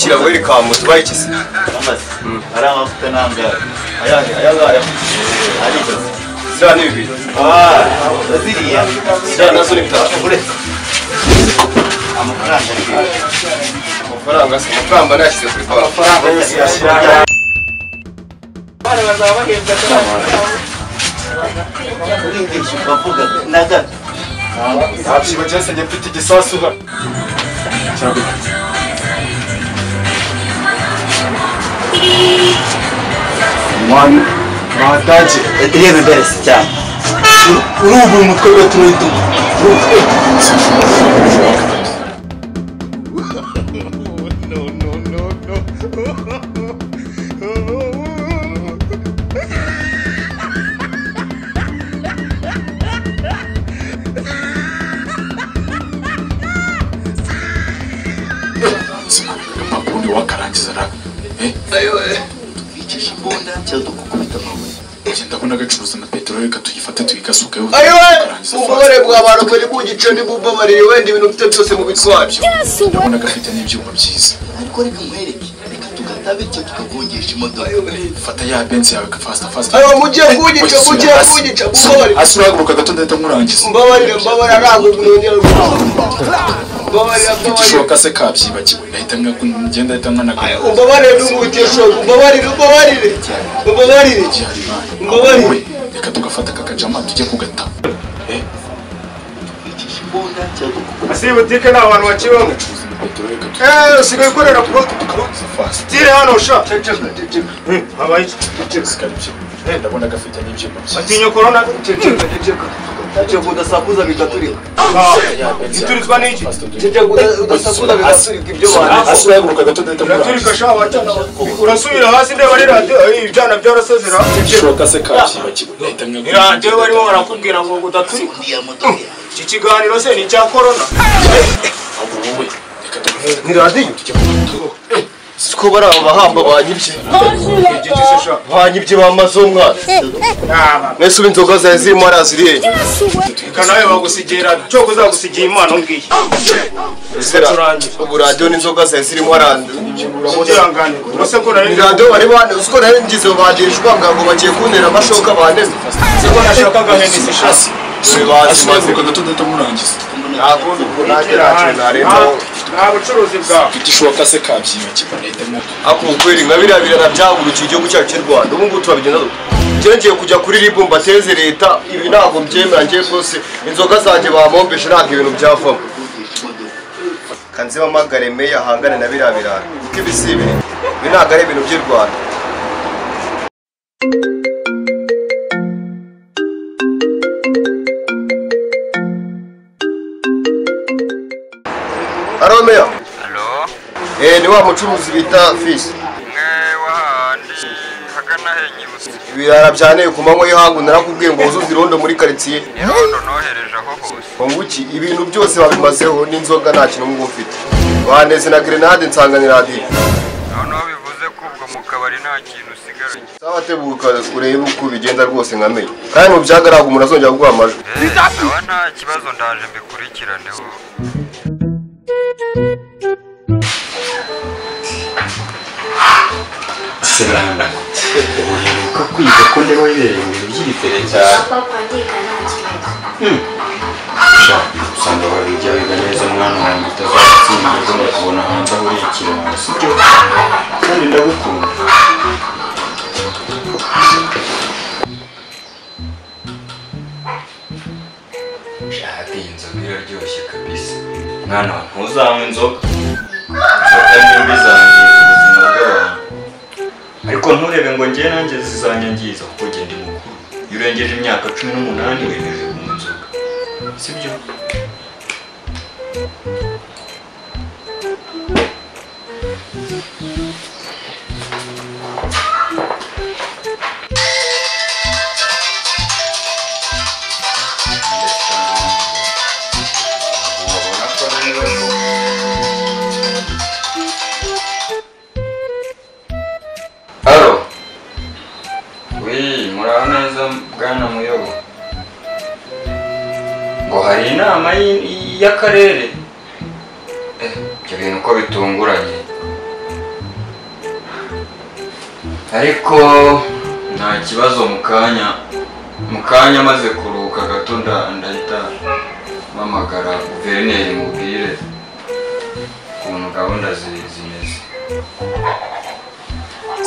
Akira welcome tubaye ikisi. Amazi. Ari amavuta nangahe? Ayahe ayangaya. Ari ziriya ni bibiri. Ah, ziriya. Ziriya nazo ni bitatu. Uretse. Amafaranga ari amafaranga se amafaranga nayashyize kuri banki. Amafaranga yose yashira. Bana bazaba bahembwa urigisha ukavuga na gato. Ntabyibagiwe se njye mfite igisasu hano. Mani, badaje. Reba imbere si cyane. Urubu umutwe we turudu. No no no no. Ubundi wakarangiza ra. Twicisha imbunda cyangwa tukukubita amabuye. Ndabona agacuruza na peteroli reka tuyifate tuyigasukeho. Ayiwe ububabare bw'abantu bari kugica nibubabariye wenda ibintu mfite byose mu bitwabyo. Ndabona gafite n'ibyuma byiza. Ariko reka nkwereke, reka tugatabe icyo tukagongesha imodoka. Fata ya Benz yawe fasta fasta. Ayiwe mugiye kunyica mugiye kunyica mumbabarire. Hasi urahaguruka gato ndahita nkurangiza. Mbabarire mbabarire ntabwo nongera mbabarire Igishoka se kabyibagiwe ndahita ngenda ndahita nkanaga. Umbabarire n'umutishoka umbabarire umbabarire umbabarire umbabarire. Reka tugafata kakajama tujye kugata. Twicisha imbunda cyangwa tukukubita. Asi butike nta bantu bakibamo. Usigaye ukorera tire hano sha. Ceceka ceceka. Habaye iki? Ceceka. Ndabona gafite n'ibyuma byiza. Atinya corona. Ceceka ceceka. Ceceka udasakuza bigaturika. Biturizwa n'iki? Ceceka udasakuza bigaturika ibyo bantu. Hasi urahaguruka gato ndahita nkurangiza. Biraturika sha wacana. Urasubira hasi ndeba ari radio ibyana byarasazira. Igishoka se kabyibagiwe ndahita Ni radio barimo barakubwira ngo udaturika. Iki kiganiro se ni icya corona. Ni radio. Siko bari abahamba banyibye. Banyibye bamaze umwana. Mwese ubu inzoga zawe zirimo araziriye. Reka nawe bagusigira cyo kuzagusigira impano ngiyi. Ubu radio n'inzoga zawe zirimo aranze. Ni radio bari bane uko nari ngize bagirishwa ngo bagiye kuntera amashoka baneze. Siko nashakaga Hennessy shasi. Hasi gato ndahita nkurangiza. Nta bucuruzi bwawe. Igishoka se kabyibagiwe ndahita nkurangiza. Ako kweri nka biriya birara byahagurukiye igihugu cyacu cy'u Rwanda. Ubu ngubu turabigenda dute? Njye ngiye kujya kuri RIB mbateze leta, ibi ntabwo mbyemera njye rwose inzoga zanjye bamombeshe ntabwo ibintu byavamo. Kanze mpamagare meya ahangane na biriya birara kuko ibi si ibintu, ibi ntabwo ari ibintu by'u Rwanda. Alo meya. Alo. Ni wa mucuruzi bita Fisi. Mwe wahandi hagana he nyibutse. Ibirara byaneye ku manywa y'ihangu narakubwiye ngo wuzuze irondo muri quartier. Irondo nohereje aho hose. Ngo iki ibintu byose babimazeho n'inzoga nta kintu ngo ufite. Baneze na grenade nsangana radio. Noneho bivuze ko ubwo mu kabari nta kintu usigaranye. Sawa tebuka urebe uko bigenda rwose nkamenya. Kandi mu byagaraga umuntu azongera kuguha amajwi. Sawa nta kibazo ndaje mbikurikiranyeho. Serana uheruka kwiga ko ndeba wibereye mu bintu by'ibifere cyane. Papa ndiga nta kibazo. Usanga babijya wiga neza mwana wanjye utazatsinda ugomba kubona hanze aho uri ikiranga sibyo? Kandi ndagukunda. Shati iyi nzoga iraryoshye kabisa. Mwana wa ntuzanywe inzoga. Inzoga ni mbi zangiza ubuzima bw'abantu. Ariko nturebe ngo njye nanjye zizanyangiza kuko njye ndi mukuru. Iyo urengeje imyaka 18 wemerewe kunywa inzoga. Sibyo? Halo. Oui, muraho neza bwana Muyobo. Ngo hari inama y'akarere. Ibyo bintu uko bitunguranye. Ariko nta kibazo mukanya maze kuruhuka gato ndahita mpamagara guverineri mubwire ukuntu gahunda zimeze.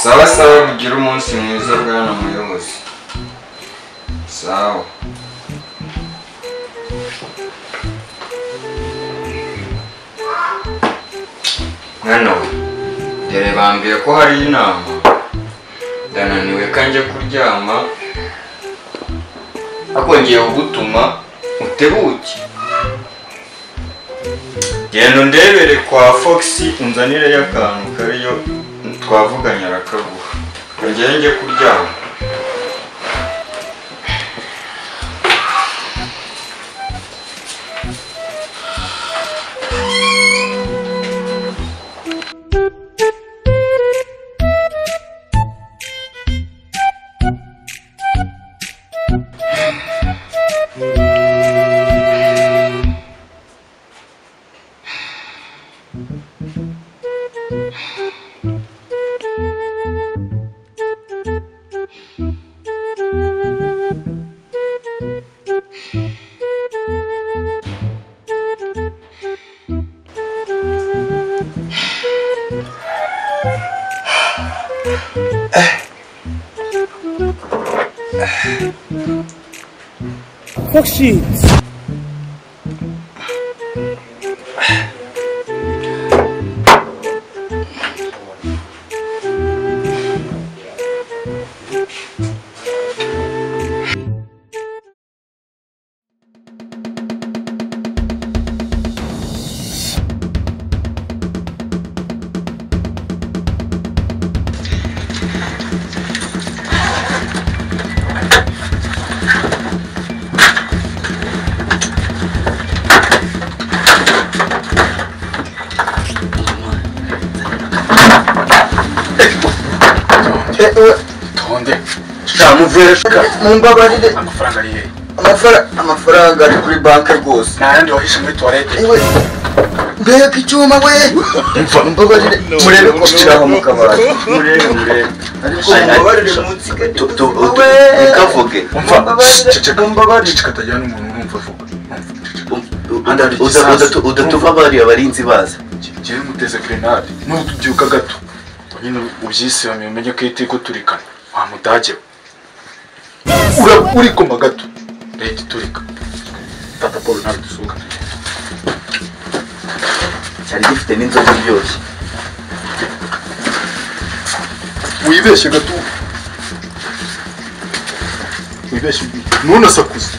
Sawa sawa, mugire umunsi mwiza bwana muyobozi. Sawa. Mwana we, dore bambwiye ko hari inama, ndananiwe kanjye kuryama, ariko ngiye kugutuma utebuke. Genda undebere kwa Fox unzanireyo akantu kariyo twavuganye arakaguha. Ngiye njye kuryama. Foxy. Tonde. Shamuveshka mumbabarire. Amafaranga ari hehe? Amafaranga ari kuri banki rwose. Nta yandi wahishe muri toilette. Mbega icyuma we. Mumbabarire. Murebe ko kiraho mu kabati. Murebe. Ariko mumbabarire munsi gato. Ntukavuge. Ceceka. Mumbabarire katagira n'umuntu urumva avuga. Udatuma bariya barinzi baza. Ngiye muteze grenade. Nutubyuka gato. Nyine ubyisiramiye umenye ko itiko turikana wa mudage we urikoma gato leta iturika tata Paul ntabwo dusuka cyari gifite n'inzoga iryoshye wibeshye gato wibeshye ntunasakuze.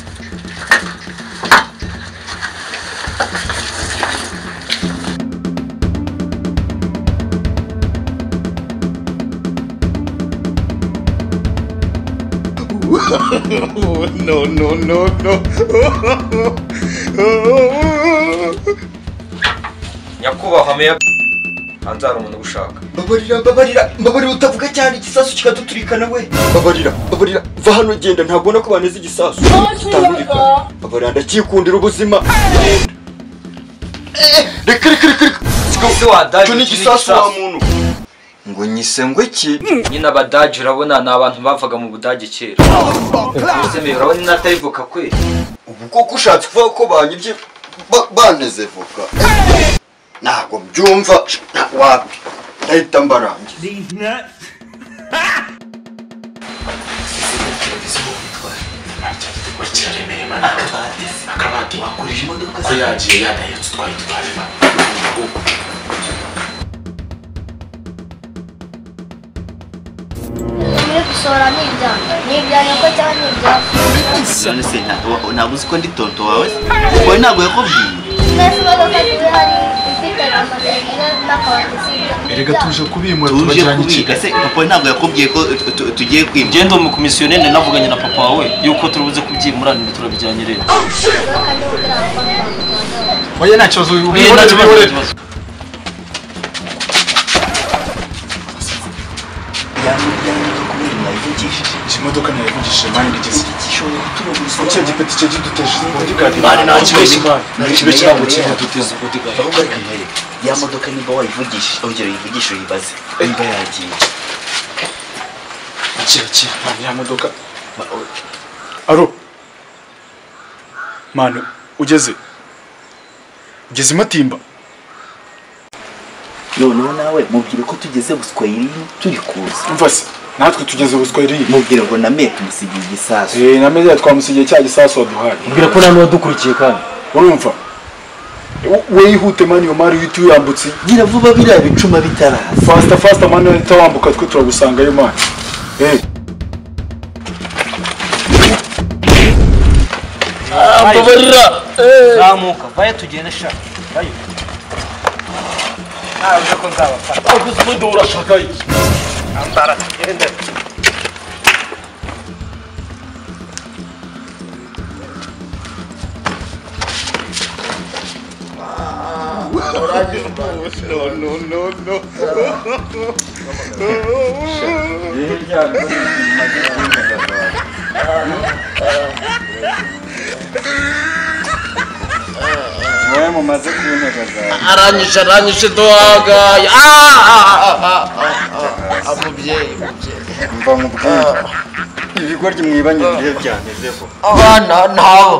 No, no, no, no. Nyakubahwa meya, hanze hari umuntu ugushaka. Mbabarira, mbabarira, mbabarira utavuga cyane igisasu kikaduturikana we. Mbabarira, mbabarira, va hano genda ntabwo ko baneze igisasu. Tutangurika. Mbabarira ndacyikundira ubuzima. Reka reka reka. Se wadaje ni igisasu wa muntu. Ngo nyise ngo iki? Nyine abadaje urabona ni abantu bavaga mu Budage kera. Usemeye urabona inatayivuka kwe. Ubu koko ushatse kuvuga ko banyibye baneze voka. Ntabwo mbyumva wapi. Ndahita mbarangiza. Akabati wakurije imodoka ko yagiye yadahetse twayitwaye. Gusohora ni ibya nyoko cyangwa ni ibya none se ntabwo uzi ko ndi tonto wawe wowe ntabwo yakubwiye. Mwese imodoka ziba hari ifite amategura n'akabati sibyo. Erega tuje kubimura tubajyanye iki? Ese papa ntabwo yakubwiye ko tugiye kwimura? Ngende umukomisiyoneri navuganye na papa wawe yuko turibuze kubyimura ni turabijyanye rero. Oya nta kibazo. Imodoka nayivugishije mani ndigeze icyo gipeti cyo kiduteje bodyguard mani nta kibeshye mani nta kibeshye ntabwo kiduteza bodyguard. Ahubwo reka nkwereke ya modoka niba wayivugishije ongera uyivugishe uyibaze niba yagiye. Akira mani ya modoka. Aro. Mani ugeze. Ugeze Matimba. Noneho nawe mubwire ko tugeze Buswahili turi kuza. Umva se natwe tugeze Buswahili. Mubwire ngo na me tumusigiye igisasu. Na me twamusigiye cya gisasu waduhaye. Mubwire ko namwe wadukurikiye kandi. Urumva? We yihute mani yo mari uhite uyambutse. Gira vuba biriya bicuma bitaraza. Faster mani uhita wambuka twe turagusangayo mani. Mbabarira. Zamuka vaye tugende sha. Vayo. Ntabwo ko nzabafata. Ahubwo urashaka iki? Ambara tugende. No. Aranyishe dohaga. Mubyeyi. Mva mubwire. Ibigoryi mwibanye ibihe byamezeho. Ntaho.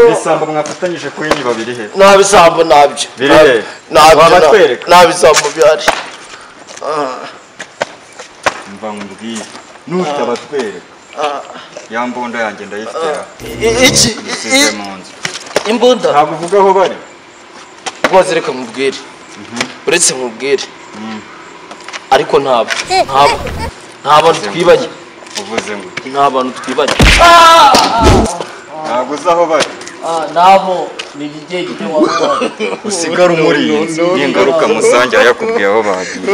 Ibisambo mwafatanyije kuri babiri he? Nta bisambo nabyo. Biri he? Nabyo. Nta bisambo bihari. Mva nkubwire. Nutabatwereka. Ya mbunda yanjye ndayifite. Iki isize mu nzu. Imbunda? Ntabwo uvuga aho bari. Rwose reka nkubwire. Uretse nkubwire. Ariko ntabwo. Nta bantu twibanye. Uvuze ngo nta bantu twibanye. Ntabwo uzi aho bari. Nabo ni igihe gito wabona. Usigara umurinzi n'ingaruka musange yakubwiye aho bagiye.